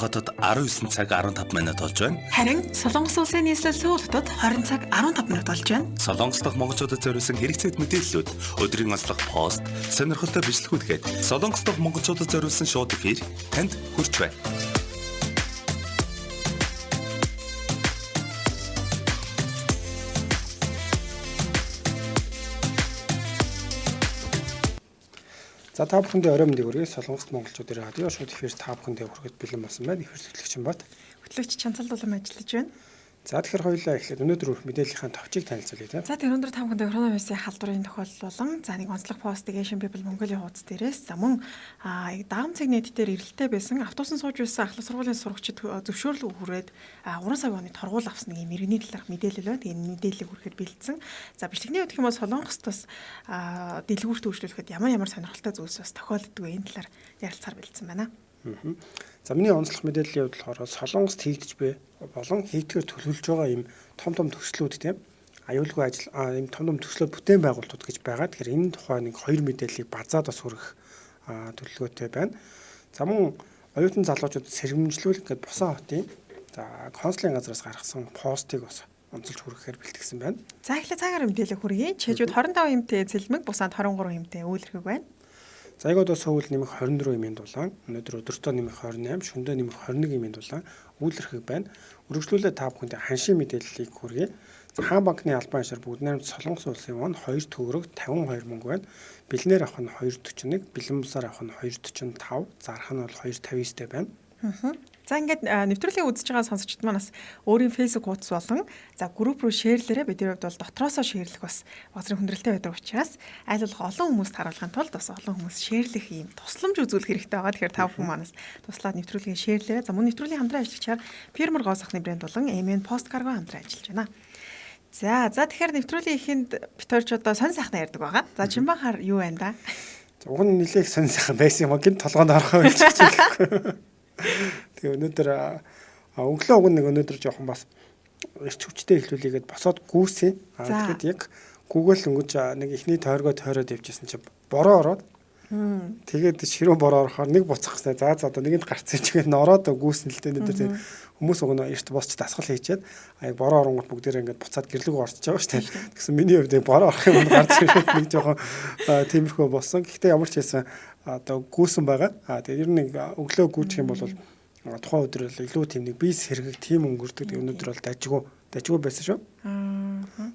Хотод 19 цаг 15 минут болж байна. Харин Солонгос улсын нийслэл Сөүл хотод 20 цаг 15 минут болж байна. Солонгос дахь монголчуудад зориулсан хэрэгцээт мэдээллүүд, өдрийн онцлог пост, сонирхолтой бичлэгүүд гээд Солонгос дахь монголчуудад зориулсан шууд эфир танд хүрч байна. За та бүхэндээ орой мэндийг хүргэе. Солонгост монголчуудын радио шууд эфир та бүхэндээ хүрэхэд бэлэн болсон байна. Эфир хөтлөгч Бат. Хөтлөгч Чанцал дулам ажиллаж байна. За тэгэхээр хоёулаа эхлээд өнөөдөр өрх мэдээллийнхаа товчийг танилцуулъя тийм. За тэр өндөр та бүхэндээ коронавирусын халдварын тохиолдол болон за нэг онцлог постыг Asian People Mongolia хуудас дээрээс за мөн дагам цаг нийт дээр эрэлттэй байсан автобусан сууж байсан ахлах сургуулийн сурагчид зөвшөөрлөг хүрээд 3 сая оны торгуул авсан нэг юм иргэний талаарх мэдээлэл байна. Тэгээ энэ мэдээллийг хүрэхэд бэлдсэн. За бичлэгний хувьд гэх юм бол Солонгост бас дэлгүүрт үйлчлүүлэхэд ямар ямар сонирхолтой зүйлс бас тохиолддог вэ? Энэ талаар ярилцахаар бэлдсэн байна. За миний онцлог мэдээллийн хувьд болохоор Солонгост хийгдэж буй болон хийгдэхээр төлөвлөж байгаа ийм том том төслүүд тийм аюулгүй ажил ийм том том төслүүд бүтээн байгуулалтууд гэж байгаа. Тэгэхээр энэ тухай нэг хоёр мэдээллийг базаад бас хүргэх төлөвлөгөөтэй байна. За мөн оюутан залуучууд сэргэмжлүүлэх гээд Бусан хотын за консулын газраас гаргасан постыг бас онцолж хүргэхээр бэлтгэсэн байна. За эхлээд цагаар мэдээлэл хүргэе. Чэжүүд 25 эмтэй Цэлмэг, Бусаанд 23 эмтэй Үйлэрхэг байна. За яг одоо Сөүл нэмэх 24 эмийн дулаан, өнөөдөр өдөртөө нэмэх 28, шөндөө нэмэх 21 эмийн дулаан, Үйлэрхэг байна. Үргэлжлүүлээ та бүхэндээ ханшийн мэдээллийг хүргэе. За Хаан банкны албан хашаар бүгд найрамд Солонгос улсын вон 2 төгрөг 52 мөнгө байна. Бэлнээр авах нь 2.41, бэлэн бусаар авах нь 2.45, зарах нь бол 2.59-тэй байна. За ингээд нэвтрүүлгийг үзэж байгаа сонсогчид маань бас өөрийн Facebook хуудас болон за групп руу шеэрлээрээ бидний хувьд бол дотроосоо шеэрлэх бас базрын хүндрэлтэй байдаг учраас аль болох олон хүмүүст харуулахын тулд бас олон хүмүүс шеэрлэх ийм тусламж үзүүлэх хэрэгтэй байгаа. Тэгэхээр та бүхэн маань бас туслаад нэвтрүүлгийг шеэрлээрээ. За мөн нэвтрүүлгийн хамтран ажиллагчаар Firmer гоо сахны брэнд болон MN Post Cargo хамтран ажиллаж байна. За тэгэхээр нэвтрүүлгийн эхэнд бит хоёр ч одоо сонь сайхнаа ярьдаг байгаа. За Чимбанхаар юу байна да? За уг нь нэлээх сонь сайхан байсан юм а гинт толгоонд орох байж чиглэхгүй. Тэгээ өнөөдөр өглөө уг нэг өнөөдөр жоохон бас эрч хүчтэй эхлүүлээгээд босоод гүйсэн. Тэгэхэд яг Google өнгөж нэг ихний тойргоо тойроод явжсэн чинь бороо ороод тэгээд ширүүн бороо орохоор нэг буцах гэсэн. За одоо нэгэнд гарцсан чигээр нь ороод гүйсэн л дээ өнөөдөр тэгээд хүмүүс уг нь эрт босч дасгал хийчихэд аяг бороо оронгууд бүгдээрээ ингээд буцаад гэрлүүг орчиж байгаа шүү дээ. Тэгсэн миний хувьд яг бороо орох юм гарч ирээд нэг жоохон тиймэрхүү болсон. Гэхдээ ямар ч байсан одоо гүйсэн байгаа. Тэгээд ер нь нэг өглөө гүйчих юм бол тухайн өдөр бол илүү тийм нэг бие сэргэг тийм өнгөрдөг. Тэгээд өнөөдөр бол дажгүй байсан шүү.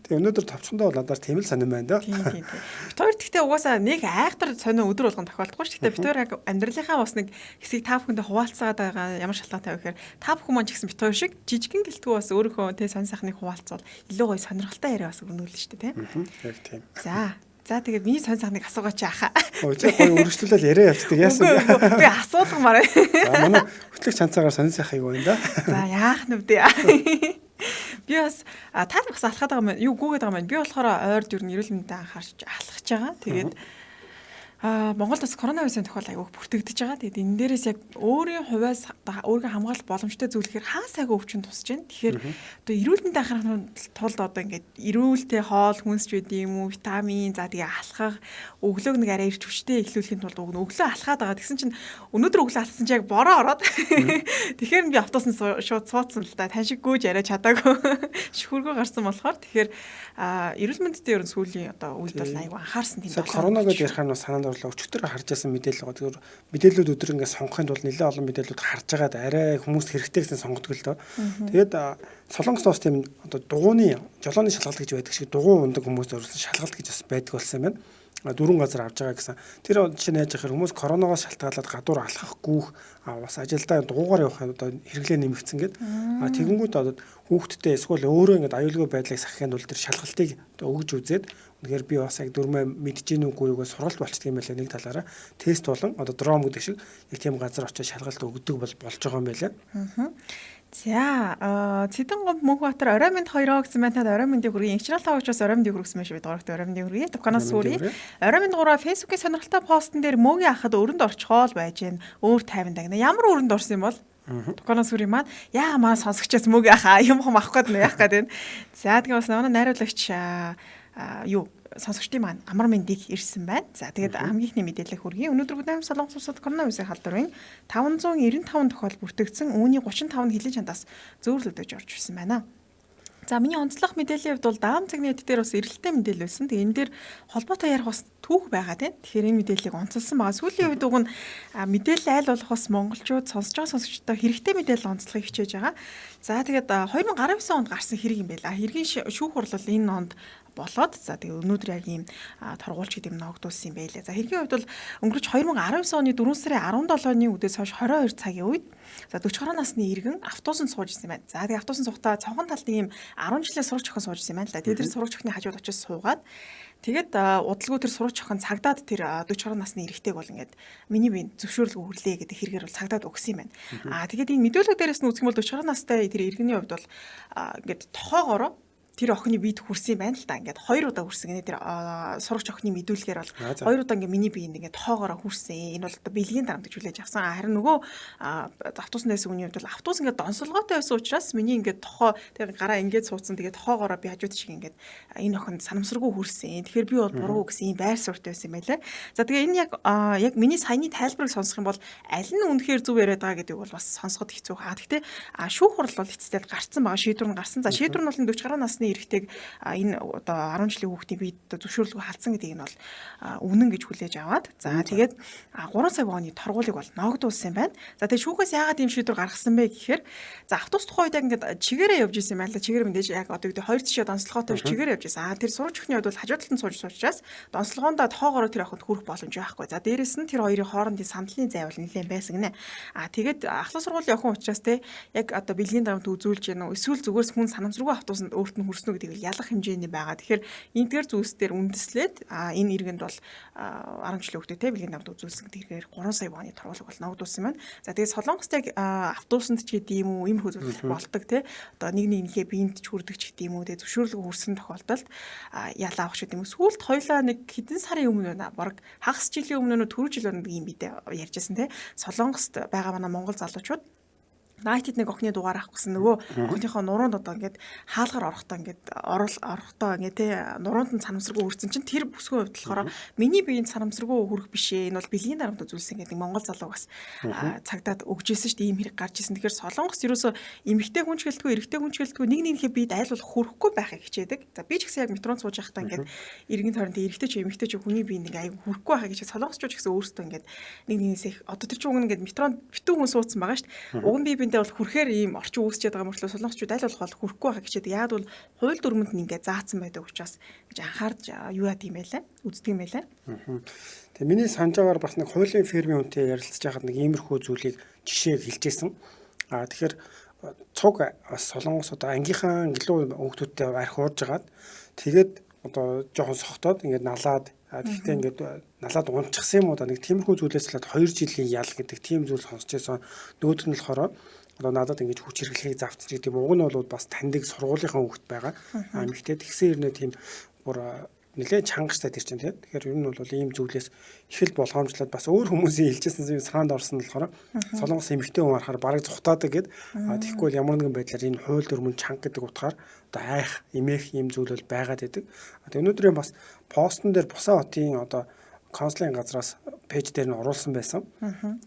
Тэгээ өнөөдөр товчхондоо бол надаар тийм л сонирн байна да. Тийм. Бит хоёр гэхдээ угаасаа нэг айхтар сонио өдөр болгон тохиолдохгүй шүү. Гэхдээ бит хоёр яг амьдралынхаа бас нэг хэсгийг та бүхэндээ хуваалцаад байгаа ямар шалтгаантай вэ гэхээр та бүхэн маань ч гэсэн бит хоёр шиг жижигэн гэлтгүй бас өөрийнхөө тэ сонь сайхныг хуваалцвал илүү гоё сонирхолтой яриа бас өрнүүлнэ шүү дээ, тийм. Яг тийм. За тэгээд миний сонь сайхныг асуугаач яхаа. Өө чи гоё өргөжлүүлэл яриа явцдаг яасан бэ? Би асуулгамаар. За манай хөтлөгч чанцаагаар сонь сайхыг байна да. За яах нь вэ? Би бас та бас алхаад байгаа юм юу гүгээд байгаа юм. Би болохоор ойрд ер нь эрүүл мэндэд анхаарч алхаж байгаа. Тэгээд Монголд бас коронавирусын тохиол айгүйх бүртгэгдэж байгаа. Тэгээд энэ дээрээс яг өөрийн хувиас өөрийгөө хамгаалах боломжтой зүйлэхээр хаа сайгүй өвчин тусч байна. Тэгэхээр одоо эрүүл мэндэд анхаарахын тулд одоо ингээд эрүүлтэй хоол хүнсч байд юм уу, витамин, за тэгээ алхах, өглөөг нэг арай ирч хүчтэй эхлүүлэхийн тулд уг нь өглөө алхаад байгаа. Тэгсэн чинь өнөөдөр өглөө алхсан чинь яг бороо ороод. Тэгэхээр би автобусанд шууд суудсан л да. Тань шиг гүйж арай чадаагүй. Шүхүргөө гарсан болохоор тэгэхээр эрүүл мэндэд ер нь сүүлийн одоо үед бол айгүй анхаарсан тийм байна. Корона гэж ярихаар нь санаанд орлоо. Өчигдөр харж байсан мэдээлэл байгаа. Тэгэхээр мэдээллүүд өдөр ингээд сонгохын тулд нэлээд олон мэдээллүүд харж байгаад арай хүмүүст хэрэгтэй гэсэн сонгодог л доо. Тэгээд Солонгост бас тийм одоо дугууны жолооны шалгалт гэж байдаг шиг дугуй ундаг хүмүүс зориулсан шалгалт гэж бас байдаг болсон юм байна. Дөрвөн газар авч байгаа гэсэн. Тэр жишээ нь яаж яхаар хүмүүс коронавигоос шалтгаалаад гадуур алхах, гүүх, бас ажилдаа дугуугаар явах одоо хэрэглээ нэмэгдсэн гээд. Тэгэнгүүт одоо хүүхдтэй эсвэл өөрөө ингээд аюулгүй байдлыг сахихын тулд тэр шалгалтыг одоо өгж үзээд үнэхээр би бас яг дөрмөө мэдэж гин үгүй юугаа сургалт болчдөг юм байлаа нэг талаараа. Тест болон одоо дром гэдэг шиг яг тийм газар очиж шалгалт өгдөг бол болж байгаа юм байлаа. За Цэдэн гомб Мөнхбаатар орой минь хоёроо гэсэн байна. Танд орой мэндийг хүргэе. Инчрал тавч бас орой мэндийг хүргэсэн байх шүү. Бид гуравт орой мэндийг хүргэе. Туканаас сүрий. Орой минь гураа Facebook-ийн сонирхолтой постн дээр мөөгийн ахад өрөнд орчхоол байж гэн. Өөр тайван дагна. Ямар өрөнд орсон юм бол? Туканаас сүрий маань яага маа сонсогчоос мөөгийн ахаа юм хом авах гээд нэ яах гээд байна. За тэгээ бас манай найруулагч юу Сонсогчдын маань амар мэндийг ирсэн байна. За тэгээд хамгийн ихний мэдээлэл хүргэе. Өнөөдөр бүдээм Солонгос улсад коронавирусын халдварын 595 тохиол бүртгэгдсэн. Үүний 35 нь хөлийн чандаас зөөрлөгдөж орж ирсэн байна. За миний онцлог мэдээллийн хувьд бол даам цагны эд дээр бас эрэлттэй мэдээлэл байсан. Тэгээ энэ дээр холбоотой ярих бас түүх байгаа тийм. Тэгэхээр энэ мэдээллийг онцолсон байгаа. Сүүлийн үед уг нь мэдээлэл айл болох бас монголчууд сонсож байгаа сонсогчдод хэрэгтэй мэдээлэл онцлохыг хичээж байгаа. За тэгээд 2019 онд гарсан хэрэг юм байла. Хэргийн шүүх хурлал энэ онд болоод за тэгээ өнөөдөр яг ийм торгуулч гэдэг юм ногдуулсан юм байлээ. За хэргийн хувьд бол өнгөрч 2019 оны 4 сарын 17-ны үдээс хойш 22 цагийн үед за 40 гаруй насны иргэн автобусанд сууж исэн байна. За тэгээ автобусанд суухдаа цонхон талд ийм 10 жилийн сурагч охин сууж исэн юм байна л да. Тэгээ тэр сурагч охины хажууд очиж суугаад тэгээд удалгүй тэр сурагч охин цагдаад тэр 40 гаруй насны эрэгтэйг бол ингээд миний биед зөвшөөрлгүй хүрлээ гэдэг хэрэгээр бол цагдаад өгсөн юм байна. Аа тэгээд энэ мэдүүлэг дээрээс нь үзэх юм бол 40 гаруй настай тэр иргэний хувьд бол ингээд тохоогоороо тэр охины биед хүрсэн юм байна л да. Ингээд хоёр удаа хүрсэн гинэ тэр сурагч охины мэдүүлгээр бол хоёр удаа ингээд миний биеинд ингээд тоогоороо хүрсэн. Энэ бол одоо бэлгийн дарамт гэж хүлээж авсан. Харин нөгөө автобусанд байсан хүний хувьд бол автобус ингээд донсолгоотой байсан учраас миний ингээд тохоо тэр гараа ингээд суудсан. Тэгээд тохоогоороо би хажууд шиг ингээд энэ охинд санамсаргүй хүрсэн. Тэгэхээр би бол буруу гэсэн ийм байр суурьтай байсан юм байлаа. За тэгээ энэ яг миний саяны тайлбарыг сонсох юм бол аль нь үнэхээр зөв яриад байгаа гэдэг бол бас сонсоход хэцүү. Гэхдээ шүүх хурал бол эцэстээ гарцсан байгаа. Шийдвэр нь гарсан. За шийдвэр нь бол 40 гаруй насны эрэгтэйг энэ одоо 10 жилийн хүүхдийн биед зөвшөөрлгүй халдсан гэдгийг нь бол үнэн гэж хүлээж аваад за тэгээд 3 сая вонны торгуулийг бол ногдуулсан юм байна. За тэгээд шүүхээс яагаад ийм шийдвэр гаргасан бэ гэхээр за автобус тухайн үед яг ингээд чигээрээ явж исэн юм байна л да. Чигээр мэдээж яг одоо гэдэг хоёр тишээ донцлогоотой чигээр явж исэн. Тэр сурагч охины хувьд бол хажуу талд нь сууж суучраас донцлогоондоо тоогоороо тэр охинд хүрэх боломж байхгүй. За дээрэс нь тэр хоёрын хоорондын сандлын зай бол нэлээд байсан гинэ. Тэгээд ахлах сургуулийн охин учраас те яг одоо бэлгийн дарамт үзүүлж гэнэ үү эсвэл зүгээрс хүн санамсаргүй автобусанд өөрт нь хүрсэн үү гэдгийг ялах хэмжээний байгаа. Тэгэхээр эндгээр зүйлс дээр үндэслээд энэ иргэнд бол 10 жилийн хүүхдэд те бэлгийн дарамт үзүүлсэн гэдгээр 3 сая вонны торгуулийг бол ногдуулсан байна. За тэгээд Солонгост яг автобусанд ч гэдэг юм уу иймэрхүү зүйл болдог те. Одоо нэг нэгнийхээ биед ч хүрдэг ч гэдэг юм уу те зөвшөөрлгүй хүрсэн тохиолдолд ялаа авах ч гэдэг юм уу. Сүүлд хоёлаа нэг хэдэн сарын өмнө байна. Бараг хагас жилийн өмнө нөө түрүү жил нэг юм бидээ ярьжсэн те. Солонгост байгаа манай монгол залуучууд Найт нэг охины дугаар авах гэсэн нөгөө охиныхоо нуруунд одоо ингээд хаалгаар орохдоо ингээд орохдоо ингээд те нуруунд нь санамсаргүй хүрсэн чинь тэр бүсгүй хувьд болохоор миний биеинд санамсаргүй хүрэх биш ээ, энэ бол бэлгийн дарамт үзүүлсэн гэдэг монгол залуу бас цагдаад өгч ирсэн шүү дээ, ийм хэрэг гарч ирсэн. Тэгэхээр Солонгос ерөөсөө эмэгтэй хүн ч гэлтгүй эрэгтэй хүн ч гэлтгүй нэг нэгнийхээ биед айл болох хүрэхгүй байхыг хичээдэг. За би ч гэсэн яг метронд сууж байхдаа ингээд эргэн тойронд эрэгтэй ч эмэгтэй ч хүний биеинд ингээд аяг хүрэхгүй байхыг хичээ. Солонгосчууд ч гэсэн өөрсдөө ингээд нэг нэгнээсээ одоо тэр чинь уг нь ингээд метронд битүү хүн суудсан байгаа шүү дээ. Уг нь би биендээ бол хүрэхээр ийм орчин үүсчээд байгаа мөртлөө солонгосчууд аль болох хүрэхгүй байхыг хичээдэг. Яг бол хууль дүрмэнд нь ингээд заасан байдаг учраас гэж анхаарч юу яа гэм байлаа үздэг юм байлаа. Тэгээ миний санаж байгаагаар бас нэг хуулийн фирмийн хүнтэй ярилцж байхад нэг иймэрхүү зүйлийг жишээг хэлжсэн. Тэгэхээр цуг бас солонгос одоо ангийнхаа гэлүү хүүхдүүдтэй арх ууж хагаад тэгээд одоо жоохон сохтоод ингээд налаад тэгтээ ингээд налаад унчихсан юм уу да, нэг тиймэрхүү зүйлээс болоод 2 жилийн ял гэдэг тийм зүйл сонсч байсан. Нөгөөх нь болохоор одоо надад ингэж хүч хэрэглэхийг завцсан гэдэг юм. Уг нь бол бас таньдаг сургуулийнхаа хүүхэд байгаа. Эмэгтэй тэгсэн хэрнээ тийм бүр нэлээд чангаштай тэр чинь тийм. Тэгэхээр ер нь бол ийм зүйлээс их л болгоомжлоод бас өөр хүмүүсийн хэлжсэн юм саанд орсон нь болохоор солонгос эмэгтэй хүн харахаар бараг зүхтаадаг гэд. Тэгэхгүй бол ямар нэгэн байдлаар энэ хууль дүрмэн чанга гэдэг утгаар одоо айх, эмээх ийм зүйл бол байгаад байдаг. Өнөөдрийн бас постн дээр Бусан хотын одоо консулын газраас пэйж дээр нь оруулсан байсан.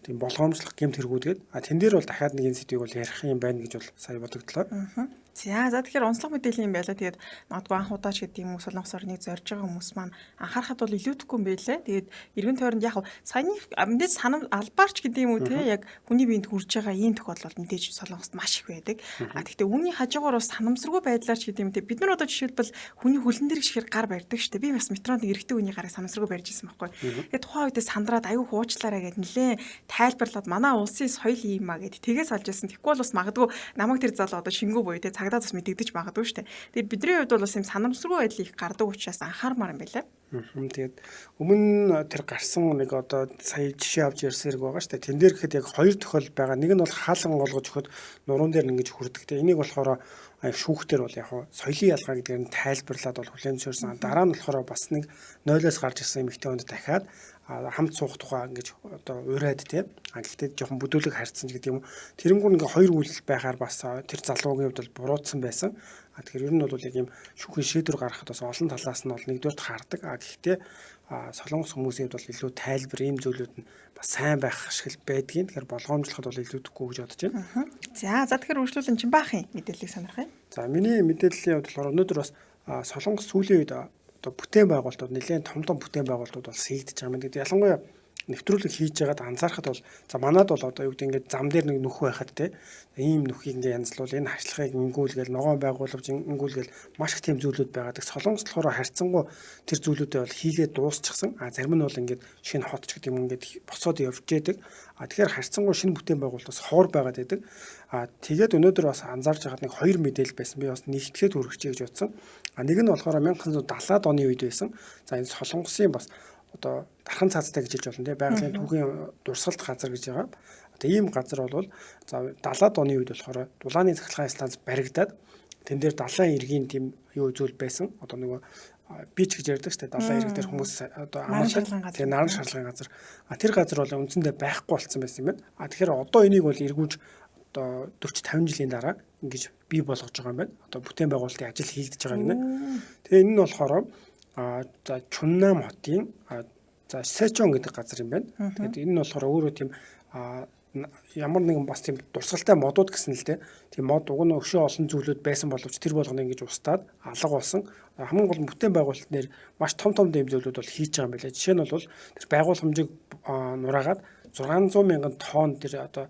Тийм болгоомжлох гэмт хэрэгүүд гээд. Тэн дээр бол дахиад нэг энэ сэдвийг бол ярих юм байна гэж бол сая бодогдлоо. За тэгэхээр онцлог мэдээлэл юм байла. Тэгээд магадгүй анх удаа ч гэдэг юм уу Солонгос орныг зорж байгаа хүмүүс маань анхаарахад бол илүүдэхгүй юм байлээ. Тэгээд эргэн тойронд яг саяны мэдээж санам албаарч гэдэг юм уу те яг хүний биед хүрж байгаа ийм тохиолдол бол мэдээж Солонгост маш их байдаг. Гэхдээ үүний хажуугаар бас санамсаргүй байдлаар ч гэдэг юм те бид нар одоо жишээлбэл хүний хөлн дээр шихээр гар барьдаг шүү дээ. Би бас метронд эрэгтэй хүний гарыг санамсаргүй барьж ирсэн байхгүй. Тэгээд тухайн үедээ сандраад аюу хуучлаарай гэд нэлээ тайлбарлаад манай улсын соёл ийм а гэд тэгээс олж ирсэн. Тэгэхгүй бол бас магадгүй намайг тэр залуу одоо шингүү буюу те цагдаа бас мэдэгдэж магадгүй шүү дээ. Тэгээд бидний хувьд бол бас юм санамсаргүй байдал их гардаг учраас анхаармаар юм байлаа. Тэгээд өмнө тэр гарсан нэг одоо сая жишээ авч ярьсан хэрэг байгаа шүү дээ. Тэн дээр гэхэд яг хоёр тохиолдол байгаа. Нэг нь бол хаалган олгож өгөхөд нуруунд дээр ингэж хүрдэг. Тэгээд энийг болохоор шүүхтэр бол яг соёлын ялгаа гэдгээр нь тайлбарлаад бол хүлээн зөвшөөрсөн. Дараа нь болохоор бас нэг 0-оос гарч ирсэн эмэгтэй хүнд дахиад Хамт суух тухай ингэж одоо ураад те. Гэхдээ жоохон бүдүүлэг харьцсан ч гэдэг юм уу. Тэрэнгүүр ингээ хоёр үйлдэл байхаар бас тэр залуугийн хувьд бол буруутсан байсан. Тэгэхээр ер нь бол яг ийм шүүхийн шийдвэр гаргахад бас олон талаас нь бол нэгдүгээрт хардаг. Гэхдээ Солонгос хүмүүсийн хувьд бол илүү тайлбар ийм зүйлүүд нь бас сайн байх ашиг байдгийн. Тэгэхээр болгоомжлоход бол илүүдэхгүй гэж бодож байна. За тэгэхээр үргэлжлүүлэн чинь баахын мэдээллийг сонирхъя. За миний мэдээллийн хувьд болохоор өнөөдөр бас Солонгос сүүлийн үед одоо бүтээн байгуулалтууд нэлээд том том бүтээн байгуулалтууд бол хийгдэж байгаа юм. Тэгээд ялангуяа нэвтрүүлэг хийж байгаад анзаархад бол за манад бол одоо юу гэдэг ингээд зам дээр нэг нүх байхад те ийм нүхийг ингээд янзлуул энэ харьцлагыг ингүүлгээл ногоон байгууламж ингүүлгээл маш их тийм зүйлүүд байгаа. Тэг Солонгос болохоор харьцангуй тэр зүйлүүдээ бол хийгээд дуусчихсан. Зарим нь бол ингээд шинэ хот ч гэдэг юм ингээд босоод явж яадаг. Тэгэхээр харьцангуй шинэ бүтээн байгуулалтаас хоор байгаад байдаг. Тэгээд өнөөдөр бас анзаарч байхад нэг хоёр мэдээлэл байсан. Би бас нэгтгэхэд хүргэчихье гэж бодсон. Нэг нь болохоор 1970-аад оны үед байсан. За энэ Солонгосын бас одоо дархан цаазтай гэж хэлж болно те байгалийн түүхийн дурсгалт газар гэж байгаа. Одоо ийм газар бол за 70-аад оны үед болохоор дулааны цахилгаан станц баригдаад тэн дээр далайн эргийн тийм юу зүйл байсан. Одоо нөгөө бич гэж ярьдаг шүү дээ. Далайн эрэг дээр хүмүүс одоо амардаг. Тэгээ наран шарлагын газар. Тэр газар бол үндсэндээ байхгүй болсон байсан юм байна. Тэгэхээр одоо энийг бол эргүүлж одоо 40 50 жилийн дараа ингэж бий болгож байгаа юм байна. Одоо бүтээн байгуулалтын ажил хийгдэж байгаа гинэ. Тэгээ энэ нь болохоор за Чуннам хотын за Сэчон гэдэг газар юм байна. Тэгээд энэ нь болохоор өөрөө тийм ямар нэгэн бас тийм дурсгалтай модууд гэсэн л дээ. Тийм мод уг нь өшөө олон зүйлүүд байсан боловч тэр болгоно ингэж устдаад алга болсон. Хамгийн гол нь бүтээн байгуулалт нэр маш том том дэм зүйлүүд бол хийж байгаа юм байна. Жишээ нь бол тэр байгууламжийг нураагаад 600 мянган тонн тэр одоо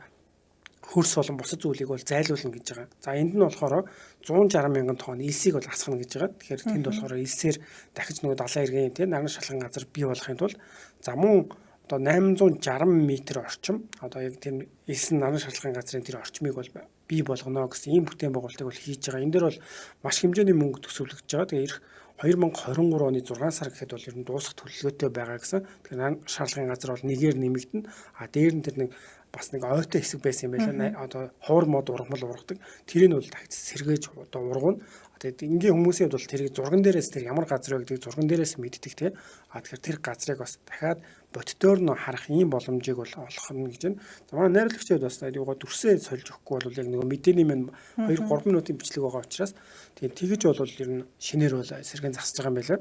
хөрс болон бусад зүйлийг бол зайлуулна гэж байгаа. За энд нь болохоор 160 мянган тонн элсийг бол асгана гэж байгаа. Тэгэхээр тэнд болохоор элсээр дахиж нөгөө далайн эргийн тийм наран шалган газар бий болохын тулд за мөн одоо 860 м орчим одоо яг тийм элсэн наран шалган газрын тэр орчмыг бол бий болгоно гэсэн ийм бүтээн байгуулалтыг бол хийж байгаа. Энэ дээр бол маш хэмжээний мөнгө төсөвлөгдөж байгаа. Тэгээ ирэх 2023 оны 6 сар гэхэд бол ер нь дуусах төлөвлөгөөтэй байгаа гэсэн. Тэгэхээр наран шалган газар бол нэгээр нэмэгдэнэ. А дээр нь тэр нэг бас нэг ойтой хэсэг байсан юм байлаа. Одоо ховор мод ургамал ургадаг. Тэрийг бол дахиж сэргээж одоо ургууна. Тэгээд энгийн хүмүүсийн хувьд бол тэрийг зурган дээрээс тэр ямар газар вэ гэдгийг зурган дээрээс мэддэг те. Тэгэхээр тэр газрыг бас дахиад бодитоор нь харах ийм боломжийг бол олох нь гэж байна. За манай найруулагчид бас юугаа дүрсээ сольж өгөхгүй бол яг нөгөө мэдээний минь 2 3 минутын бичлэг байгаа учраас тэгээд тэгэж бол ер нь шинээр бол сэргэн засаж байгаа юм байлаа.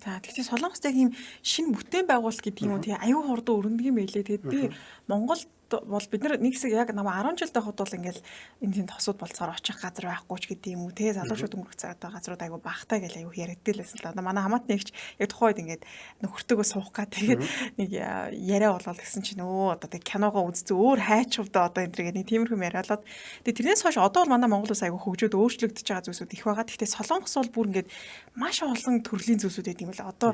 За тэгтээ Солонгост яг ийм шинэ бүтээн байгуулалт гэдэг юм уу тий аюу хурдан өрнөдөг юм байлээ. Тэгээд би Монгол бол бид нар нэг хэсэг яг намайг 10 жил байхад бол ингээл энэ тийм тосууд болцоор очих газар байхгүй ч гэдэг юм уу те залуучууд өнгөрөх цаг одоо газрууд айгу багтай гэл айгу яригдэл байсан л одоо манай хамаатны нэгч яг тухайн үед ингээд нөхөртөөгөө суух га тэгээд нэг яриа болол гэсэн чинь өө одоо тэг киногоо үзсэн өөр хайчвда одоо энэ төргээд нэг тиймэрхүү яриа болоод тэгээд тэрнээс хойш одоо бол манай Монгол улс айгу хөгжөөд өөрчлөгдөж байгаа зүйлсүүд их байгаа. Гэхдээ Солонгос бол бүр ингээд маш олон төрлийн зүйлсүүд байдаг юм байна. Одоо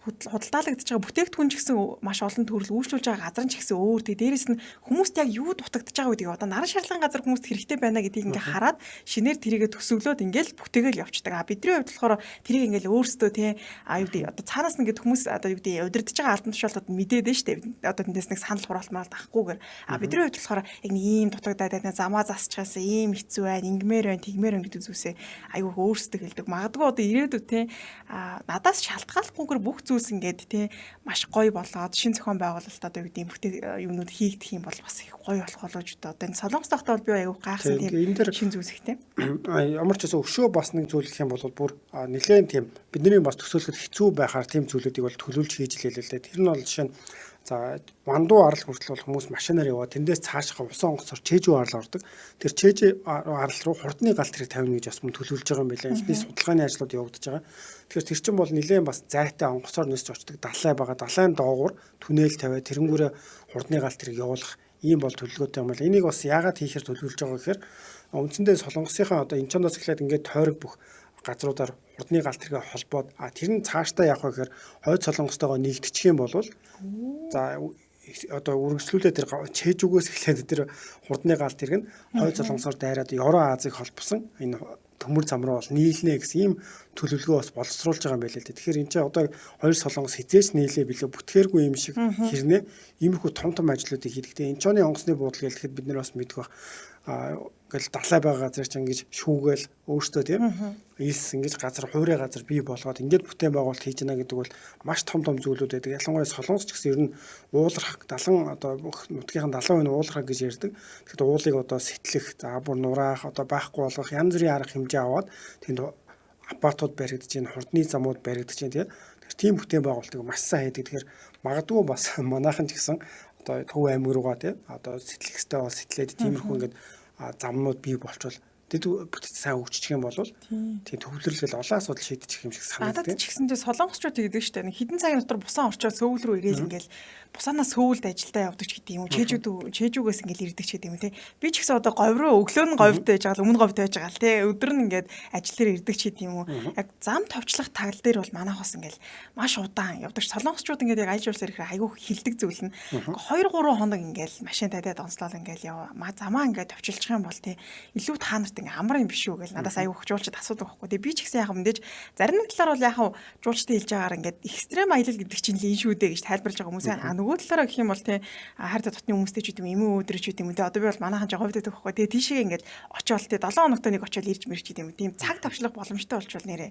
худалдаалагдж байгаа бүтээгдэхүүн ч гэсэн маш олон төрөл үйлчилж байгаа газар нь ч гэсэн өөр. Тэгээ дээрэс нь хүмүүст яг юу дутагдж байгаа гэдгийг одоо наран шарлагын газар хүмүүст хэрэгтэй байна гэдгийг ингээ хараад шинээр тэрийгэ төсөглөөд ингээл бүтээгээл явцдаг. А бидний хувьд болохоор тэрийг ингээл өөрсдөө те а юу гэдэг одоо цаанаас нь ингээд хүмүүс одоо юу гэдэг удирдах байгаа албан тушаалтууд мэдээд нь штэ. Одоо тэндээс нэг санал хураалтмаар авахгүйгээр. А бидний хувьд болохоор яг нэг ийм дутагдаад байна. Замаа засчихаасаа ийм хэцүү байна, ингэмээр байна, тэгмээр байна гэдэг зүйлсээ айгүй өөрсдөө хэлдэг. Магадгүй одоо ирээдүйд те а надаас шалтгааллахгүйгээр бүх зүйлс ингээд те маш гоё болоод шин зохион байгуулалт одоо юу гэдэг юм бүтээх юмнууд хийгдэх юм бол бас их гоё болох болооч одоо энэ Солонгос тогтоол би айгүй гайхсан тийм шин зүйлс ихтэй. Ямар ч гэсэн өшөө бас нэг зүйл гэх юм бол бүр нэлээд тийм бидний бас төсөөлөхөд хэцүү байхаар тийм зүйлүүдийг бол төлөвлөж хийж лээ л дээ. Тэр нь бол жишээ нь за Вандуу арал хүртэл бол хүмүүс машинаар яваад тэндээс цаашгаа усан онгоцоор Чэжүү арал ордог. Тэр Чэжи арал руу хурдны галт тэрэг тавина гэж бас мөн төлөвлөж байгаа юм билээ. Эхний судалгааны ажлууд явагдаж байгаа. Тэгэхээр тэр чинь бол нэлээд бас зайтай онгоцоор нисч очдог далай байгаа. Далайн доогуур түнэл тавиад тэрэнгүүрээ хурдны галт тэрэг явуулах ийм бол төлөвлөгөөтэй юм байна. Энийг бас яагаад хийхээр төлөвлөж байгаа гэхээр үндсэндээ Солонгосынхаа одоо Инчоноос эхлээд ингээд тойрог бүх газруудаар хурдны галт тэргээ холбоод тэр нь цаашдаа явах гэхээр хойд Солонгостойгоо нэгдчих юм бол за одоо үргэлжлүүлээ тэр Чэжүгөөс эхлээд тэр хурдны галт тэрэг нь хойд Солонгосоор дайраад Евро Азийг холбосон энэ Төмөр зам руу бол нийлнэ гэсэн ийм төлөвлөгөө бас боловсруулж байгаа юм байна л дээ. Тэгэхээр энэ чинь одоо хоёр Солонгос хизээч нийлээ билүү бүтгээргүй юм шиг хэрнээ иймэрхүү том том ажлуудыг хийдэг. Тэгээ Инчоны онгоцны буудал гэлэхэд бид нар бас мэдэх бах. Ингээл далай байгаа газар чинь ингэж шүүгээл өөртөө тийм элс ингэж газар хуурай газар бий болгоод ингээд бүтээн байгуулалт хийж гинэ гэдэг бол маш том том зүйлүүд байдаг. Ялангуяа Солонгос ч гэсэн ер нь уулархаг 70 одоо бүх нутгийнхан 70% нь уулархаг гэж ярьдаг. Тэгэхэд уулыг одоо сэтлэх, за бүр нураах, одоо байхгүй болгох янз бүрийн арга хэмжээ аваад тэнд аппаратууд баригдаж байна, хурдны замууд баригдаж байна тийм. Тэгэхээр тийм бүтээн байгуулалтыг маш сайн хийдэг. Тэгэхээр магадгүй бас манайхан ч гэсэн одоо Төв аймаг руугаа тийм одоо сэтлэх ёстой бол сэтлээд тиймэрхүү ингээд замнууд бий болчвол тэд бүтэц сайн хөгжчих юм бол тийм төвлөрөл олон асуудал шийдчих юм шиг Надад санагддаг. ч гэсэн чинь солонгосчууд тэгдэг штэ. Нэг хэдэн цагийн дотор бусан орчоод Сөүл рүү ирээл ингээл бусаанаа Сөүлд ажилдаа явдаг ч гэдэг юм уу. Чэжүүд чэжүүгээс ингээл ирдэг ч гэдэг юм те. Би ч гэсэн одоо говь руу өглөө нь говьд байж байгаа л өмнө говьд байж байгаа л те. Өдөр нь ингээд ажил дээр ирдэг ч гэдэг юм уу. Яг зам товчлох тал дээр бол манайх бас ингээл маш удаан явдаг. Солонгосчууд ингээд яг аялал жуулчлал ирэхээр айгүй хилдэг зүйл нь 2 3 хоног ингээл машин татаад онцлол ингээл яв. Замаа ингээд товчилчих юм бол те илүү та нарт ингээ амар юм биш үү гэж надаас аюу жуулчид асуудаг байхгүй. Тэгээ би ч гэсэн яг мэдээж зарим нэг талаар бол яг жуулчдын хэлж байгаагаар ингээд экстрем аялал гэдэг чинь л энэ шүү дээ гэж тайлбарлаж байгаа хүмүүс байна. А нөгөө талаараа гэх юм бол те хайртай дотны хүмүүстэй ч гэдэм эмээ өдрөч гэдэг юм те. Одоо би бол манайхан жоо хувьд байдаг байхгүй. Тэгээ тийшээ ингээд очиод те 7 хоногтой нэг очиод ирж мэрч гэдэг юм. Тийм цаг тавчлах боломжтой болчвол нэрээ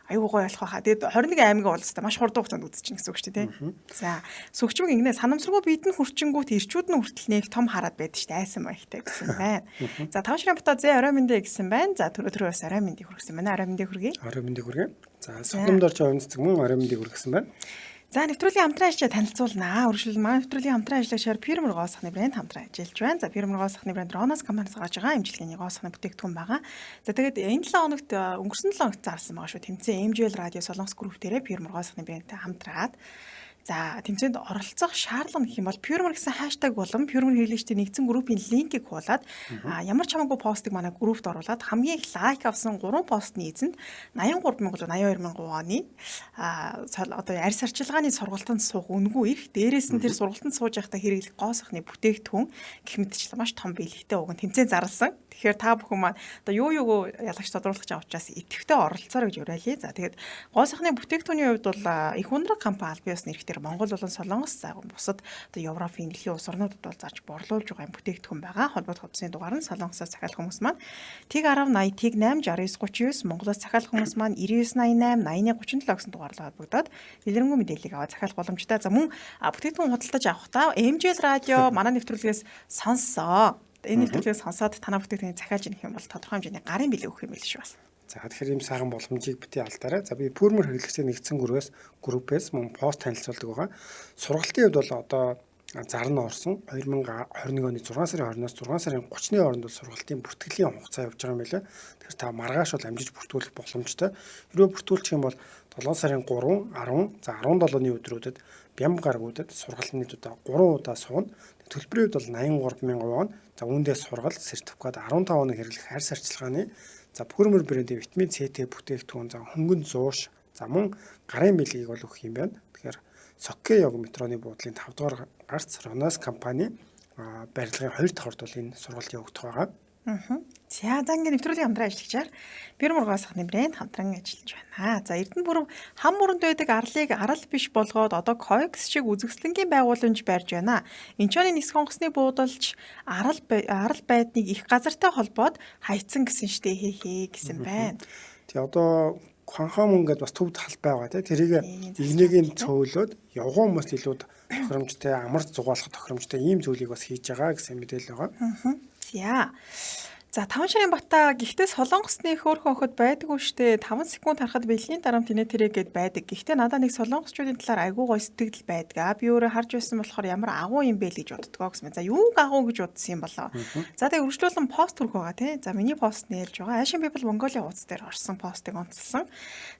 аюу гой болох байхаа. Тэгээд 21 аймаг бол хэвээр маш хурдан хугацаанд үзчихнэ гэсэн үг шүү дээ, тий. За, сүгчмэг ингэнэ санамсаргүй биед нь хүрчингүүт ирчүүд нь хүртэл нэг том хараад байдаг шүү дээ. Айсан маягтай гэсэн байна. За, 5 ширхэг бата зэ орой мэндэ гэсэн байна. За, түрүү түрүү бас орой мэндийг хүргэсэн байна. Орой мэндийг хүргэе. Орой мэндийг хүргэе. За, Содомдорч ойн цэцэг мөн орой мэндийг хүргэсэн байна. За, нэвтрүүлгийн хамтран ажиллагчаа танилцуулнаа. Үргэлжлэл манай нэвтрүүлгийн хамтран ажиллагчаар Пирмер гоо сахны брэнд хамтран ажиллаж байна. За, Пирмер гоо сахны брэнд Ронос компаниас гаргаж байгаа эмчилгээний гоо сахны бүтээгдэхүүн байгаа. За, тэгээд энэ 7 хоногт өнгөрсөн 7 хоногт зарласан байгаа шүү. Тэмцээн MGL радио Солонгос групп дээрээ Пирмер гоо сахны брэндтэй хамтраад за тэмцээнд оролцох шаардлага гэх юм бол Puremar гэсэн хаштаг болон Puremar хэрэглэгчдийн нэгдсэн группийн линкийг хуулаад ямар ч хамаагүй постыг манай группт оруулаад хамгийн их лайк авсан 3 постны эзэнд 83 мянга 82 мянган оны одоо арьс арчилгааны сургалтанд суух үнэгүй эрх, дээрээс нь тэр сургалтанд сууж байхдаа хэрэглэх гоо сайхны бүтээгдэхүүн гэх мэтчлэн маш том бэлэгтэй уг нь тэмцээн зарласан. Тэгэхээр та бүхэн маань одоо юу юуг ялагч тодруулах гэж байгаа учраас идэвхтэй оролцоорой гэж уриалъя. За тэгээд гоо сайхны бүтээгдэхүүний хувьд бол их ундраг компани аль бие усны эрхтэр Монгол болон Солонгос, за бусад одоо Европын дэлхийн улс орнуудад бол зарж борлуулж байгаа юм бүтээгдэхүүн байгаа. Холбоот хуудасны дугаар нь Солонгосоос захиалах хүмүүс маань тэг 10 80 тэг 8 69 39, Монголоос захиалах хүмүүс маань 99 88 81 37 гэсэн дугаарлаа холбогдоод дэлгэрэнгүй мэдээллийг аваад захиалах боломжтой. За мөн бүтээгдэхүүн худалдаж авахдаа MJL радио манай нэвтрүүлгээс сонссоо. Энэ нэвтрүүлгээс сонсоод танаа бүтээгдэхүүнийг захиалж ирэх юм бол тодорхой хэмжээний гарын бэлэг өгөх юм байл шүү бас. За тэгэхээр ийм сайхан боломжийг бити алдаарай. За би Пүрмөр хэрэглэгчдийн нэгдсэн группээс мөн пост танилцуулдаг байгаа. Сургалтын хувьд бол одоо зар нь орсон 2021 оны 6 сарын 20-наас 6 сарын 30-ны хооронд бол сургалтын бүртгэлийн хугацаа явж байгаа юм билээ. Тэгэхээр та маргааш бол амжиж бүртгүүлэх боломжтой. Хэрвээ бүртгүүлчих юм бол 7 сарын 3, 10, за 17-ны өдрүүдэд Бямб гаргуудад сургалт нийт удаа 3 удаа сууна. Төлбөрийн хувьд бол 83 мянган вон. За үүндээ сургалт, сертификат, 15 хоног хэрэглэх арьс арчилгааны за Пүрмөр брендийн витамин С-тэй бүтээгдэхүүн, за хөнгөн зууш, за мөн гарын бэлгийг бол өгөх юм байна. Тэгэхээр Соккёйог метроны буудлын 5 дугаар гарц Ронос компани барилгын 2 дахь орд бол энэ сургалт явагдах байгаа. За за ингээд нэвтрүүлгийн хамтран ажиллагчаар Пирмор гоо сайхны брэнд хамтран ажиллаж байна. За Эрдэнэ бүрэн хам мөрөнд байдаг арлыг арал биш болгоод одоо Coex шиг үзэсгэлэнгийн байгууламж барьж байна. Инчоны нисэх онгоцны буудалч арал арал байдныг их газартай холбоод хайцсан гэсэн штэ хээ хээ гэсэн байна. Тэгээ одоо Кванхамун гэдээ бас төв талбай байгаа тий. Тэрийг игнийг нь цөөлөөд явган хүмүүст илүү тохиромжтой, амар зугаалах тохиромжтой ийм зүйлийг бас хийж байгаа гэсэн мэдээлэл байгаа. За. За 5 шарын бата гэхдээ Солонгосны хөөрхөн охид байдаггүй штэ. 5 секунд харахад бэлгийн дарамт инээ тэрэ гэд байдаг. Гэхдээ надаа нэг солонгосчуудын талаар айгүй гоё сэтгэл байдаг. Би өөрөө харж байсан болохоор ямар агуу юм бэ л гэж боддгоо гэсэн. За юуг агуу гэж бодсон юм болоо. За тэгээ үргэлжлүүлэн пост хүрэх байгаа тий. За миний пост нээлж байгаа. Asian People Mongolia хуудас дээр орсон постыг онцлсан.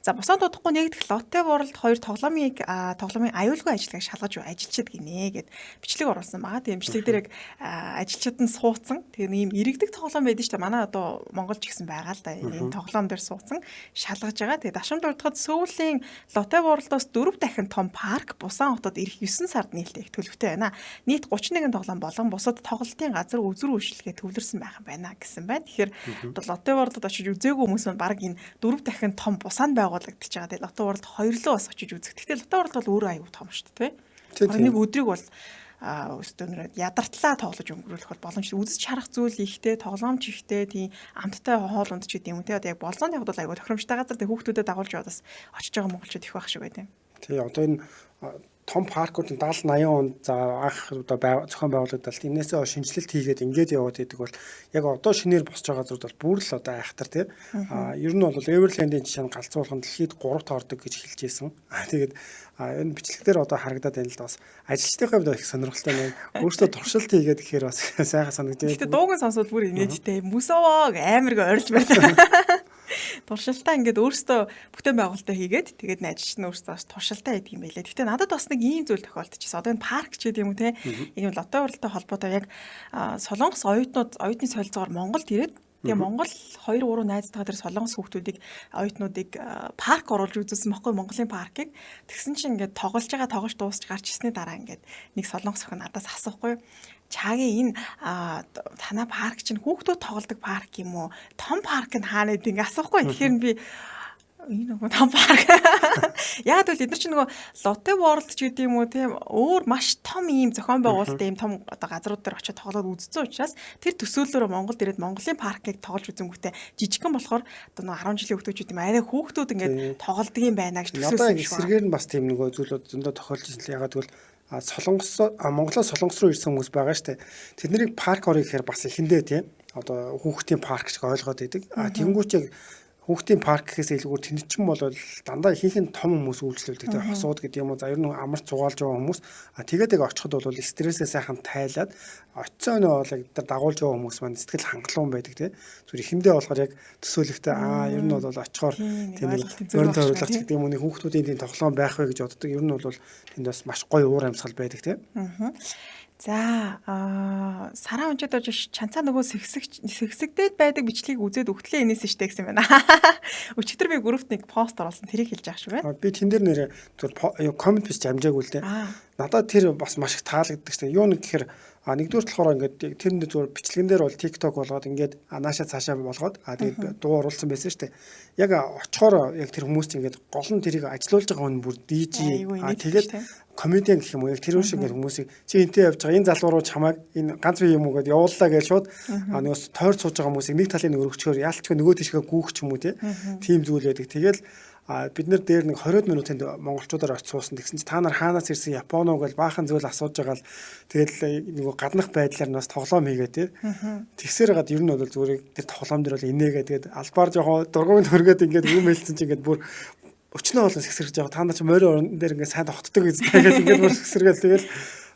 За босоод удахгүй нэгдэх Lotte World 2 тоглоомын аюулгүй ажиллагааг шалгаж ажилчид гинэ гэд бичлэг оруулсан байгаа. Тэгээ бичлэг дээр яг ажилчид нь суудсан. Тэгээ нэг юм иргэдэг тоглоом байдаг Тийм шүү дээ. Манай одоо Монгол ч гэсэн байгаа л да. Энэ тоглоом дээр суудсан шалгаж байгаа. Тэгээд дашамд дурдахад Сөүлийн Lotte World-оос 4 дахин том парк Бусан хотод ирэх 9 сард нээлттэй их төлөвтэй байна. Нийт 31 тоглоом болон бусад тоглолтын газар үзүр үйлчилгээ төвлөрсөн байх юм байна гэсэн байна. Тэгэхээр одоо Lotte World-д очиж үзээгүй хүмүүс маань баг энэ 4 дахин том Бусан байгуулагдчихж байгаа. Тэгээд Lotte World хоёрлоо бас очиж үзэх. Гэхдээ Lotte World бол өөрөө аюу том шүү дээ, тийм. Нэг өдрийг бол өстөнөрөө ядартлаа тоглож өнгөрүүлэх бол боломжтой. Үзэж харах зүйл ихтэй, тоглоомч ихтэй, тийм амттай хоол унд ч гэдэг юм те. Одоо яг болзооны явд бол айгүй тохиромжтой газар, тэг хүүхдүүдэд дагуулж яваад бас очиж байгаа монголчууд их байх шиг байт юм. Тий, одоо энэ том паркууд 70 80 онд за анх одоо зохион байгуулагдал энээсээ шинэчлэлт хийгээд ингээд яваад идэг бол яг одоо шинээр босч байгаа газрууд бол бүр л одоо айхтар тий. А ер нь бол Everland-ийн жишээ нь галзуулган дэлхийд 3-т ордог гэж хэлж байсан. Тэгээд энэ бичлэг дээр одоо харагдаад байна л да, бас ажилчдынхаа хувьд их сонирхолтой нэг өөртөө туршилт хийгээд гэхээр бас сайхан санагдаж байна. Гэтэ дууг нь сонсвол бүр инээдтэй мөсөө амар ойрлж байна. Туршилтаа ингээд өөрсдөө бүтээн байгуулалтаа хийгээд тэгээд ажилч нь өөрсдөө бас туршилтаа хийдэг юм байлээ. Гэтэ надад бас нэг ийм зүйл тохиолдчихсон. Одоо энэ парк ч гэдэг юм уу те. Яг юм Lotte World-тай холбоотой яг Солонгос оюутнууд оюутны солилцоогоор Монголд ирээд тэгээ Монгол 2 3 найзтайгаа тэр Солонгос хүүхдүүдийг оюутнуудыг парк оруулж үзүүлсэн байхгүй, Монголын паркыг. Тэгсэн чинь ингээд тоглож байгаа тоглож дуусч гарч ирсний дараа ингээд нэг Солонгос охин надаас асуухгүй. Чагийн энэ танаа парк чинь хүүхдүүд тоглодог парк юм уу? Том парк нь хаана гэдэг ингээ асуухгүй. Тэгэхээр би энэ нөгөө том парк. Яг л эдгээр чинь нөгөө Lotte World ч гэдэг юм уу тийм өөр маш том ийм зохион байгуулалтын ийм том одоо газрууд дээр очиод тоглоод үзсэн учраас тэр төсөөллөөрөө Монголд ирээд Монголын паркыг тоглож үзэнгүүтээ жижигхэн болохоор одоо нөгөө 10 жилийн хүүхдүүд юм арай хүүхдүүд ингээд тоглодог юм байна гэж төсөөлсөн юм шиг. Эсрэгээр нь бас тийм нөгөө зүйлүүд зөндөө тохиолж ирсэн л ягаад гэвэл Солонгос Монголоос Солонгос руу ирсэн хүмүүс байгаа штэ. Тэднийг парк орё гэхээр бас эхэндээ тийм одоо хүүхдийн парк шиг ойлгоод идэг. А тэнгуүч яг хүүхдийн парк гэхээс илүүгээр тэнд чинь бол дандаа ихэнх нь том хүмүүс үйлчлүүлдэг тийм хосууд гэдэг юм уу, за ер нь амарч зугаалж байгаа хүмүүс. А тэгээд яг очиход бол стрессээ сайхан тайлаад очисон нөө бол яг дагуулж байгаа хүмүүс маань сэтгэл хангалуун байдаг тийм. Зүгээр эхэндээ болохоор яг төсөөлөхтэй ер нь бол очихоор тийм нэг морин тойруулах гэдэг юм уу, нэг хүүхдүүдийн тийм тоглоом байх вэ гэж боддог. Ер нь бол тэнд бас маш гоё уур амьсгал байдаг тийм. За сараа унчаад орж чанцаа нөгөө сэгсэгдээд байдаг бичлэгийг үзээд өгтлээ энэс штэ гэсэн байна. Өчигдөр би группт нэг пост оруулсан, тэрийг хэлж байгаа шүү байна. Би тэн дээр нэрээ зүгээр коммент бичиж амжаагүй л дээ. Надад тэр бас маш их таалагддаг штэ. Юу нэг гэхээр нэгдүгээр болохоор ингээд тэр нэг зүгээр бичлэгэн дээр бол TikTok болгоод ингээд нааша цаашаа болгоод тэгээд дуу оруулсан байсан штэ. Яг очихоор яг тэр хүмүүс чинь ингээд гол нь тэрийг ажилуулж байгаа хүн бүр DJ тэгээд комедиан гэх юм уу, яг тэр шиг ингээд хүмүүсийг чи энтэй явж байгаа энэ залуу руу чамайг энэ ганц бие юм уу гэдээ явууллаа гэж шууд нөгөөс тойр сууж байгаа хүмүүсийг нэг талын өргөчгөр яалтчгүй нөгөө тийшээ гүүх ч юм уу тийм зүйл байдаг. Тэгэл бид нэр дээр нэг 20 минутын монголчуудаар очиж суусан. Тэгсэн чи та нар хаанаас ирсэн, Япон уу гэж баахан зүйл асууж байгаа л тэгэл нөгөө гаднах байдлаар нь бас тоглоом хийгээ тий. Тэгсээр гад ер нь бол зүгээр тэр тоглоом дээр бол инээгээ тэгээд албаар жоохон дургуун төргээд ингээд юм хэлсэн чи ингээд бүр өчнөө болон сэгсэрж байгаа. Та нар чи морин орон дээр ингээд сайн тогтдог гэж тэгээд ингээд бүр сэгсэргээл тэгэл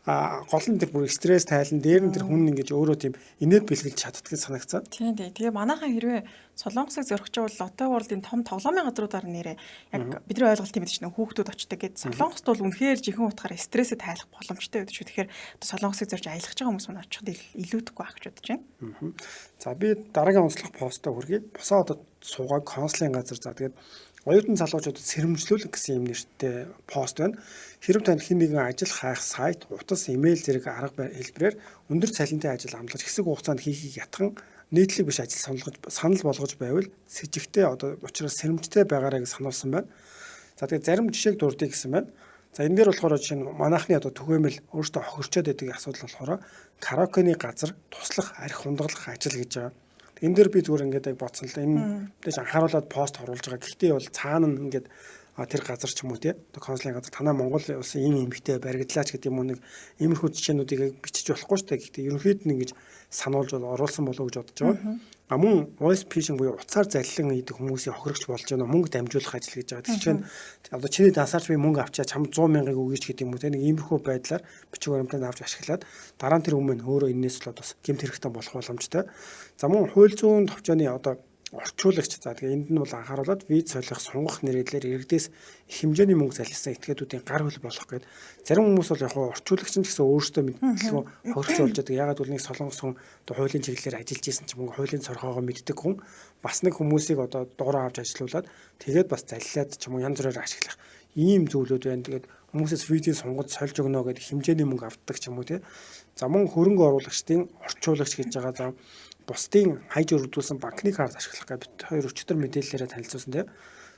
гол нь тэр бүр стресс тайлан дээр нь тэр хүн ингэж өөрөө тийм инээд бэлгэлж чаддгийг санагцаа. Тийм тийм. Тэгээ манайхан хэрвээ Солонгосыг зорих бол Lotte World-ын том тоглоомын газруудаар нэрээ яг бидний ойлголт юм чинь хүүхдүүд очдог гэд. Солонгост бол үнэхээр жинхэнэ утгаараа стрессээ тайлах боломжтой байдаг шүү. Тэгэхээр Солонгосыг зорж аялах байгаа хүмүүс маань очиход илүүдэхгүй байх гэж бодож байна. За би дараагийн онцлог постоо хүргэе. Босоо одоо суугаа консулын газар. За тэгээд оюутан залуучуудад сэрэмжлүүлэх гэсэн юм нэртэй пост байна. Хэрв танд хэн нэгэн ажил хайх сайт, утас, имэйл зэрэг арга хэлбэрээр өндөр цалинтай ажил амлаж хэсэг хугацаанд хийхийг ятхан нийтлэг биш ажил санал болгож байвал сэжигтэй одоо учраас сэрэмжтэй байгаарай гэж сануулсан байна. За тэгээд зарим жишээг дурдъя гэсэн байна. За энэ дээр болохоор жишээ нь манайхны одоо түгээмэл өөртөө хохирчоод байдаг асуудал болохоор караокены газар туслах, арх хундаглах ажил гэж байгаа. Энэ дээр би зүгээр ингээд яг бодсон л да. Энэ мэдээж анхааруулад пост оруулж байгаа. Гэхдээ бол цаана нь ингээд тэр газар ч юм уу тий. Одоо консулын газар танаа Монгол улсын ийм эмэгтэй баригдлаач гэдэг юм уу, нэг иймэрхүү жишээнүүдийг бичиж болохгүй шүү дээ. Гэхдээ ерөнхийд нь ингэж сануулж бол оруулсан болов уу гэж бодож байгаа. А мөн voice phishing буюу утсаар заллин хийдэг хүмүүсийн хохирогч болж байна. Мөнгө дамжуулах ажил гэж байгаа. Тэр чинь одоо чиний дансаарч би мөнгө авчаа чам 100 мянгыг өгье ч гэдэг юм уу те. Нэг иймэрхүү байдлаар бичиг баримтыг авч ашиглаад дараа нь тэр хүмүүс өөрөө энэс болоод бас гэмт хэрэгтэй болох боломжтой. За мөн хууль зүйн товчооны одоо Орчуулагч. За тэгээ энд нь бол анхааруулад виз солих, сунгах нэрэлээр иргэдээс их хэмжээний мөнгө залилсан этгээдүүдийн гар хөл болох гээд зарим хүмүүс бол яг орчуулагч нь ч гэсэн өөрсдөө мэдлгүй хохирч болж байгаа. Ягаад гэвэл нэг солонгос хүн одоо хуулийн чиглэлээр ажиллаж исэн ч мөнгө хуулийн цорхоогоо мэддэг хүн бас нэг хүмүүсийг одоо дуурай авч ажилуулад тэгээд бас залилаад ч юм уу янз бүрээр ашиглах ийм зүйлүүд байна. Тэгээд хүмүүсээс визийн сунгад сольж өгнө гэдэг хэмжээний мөнгө авдаг ч юм уу тий. За мөн хөрөнгө оруулагчдын орчуулагч гэж байгаа. За бусдын хайж өргөдүүлсэн банкны карт ашиглах гэж бит хоёр өчтөр мэдээллээрээ танилцуулсан тий.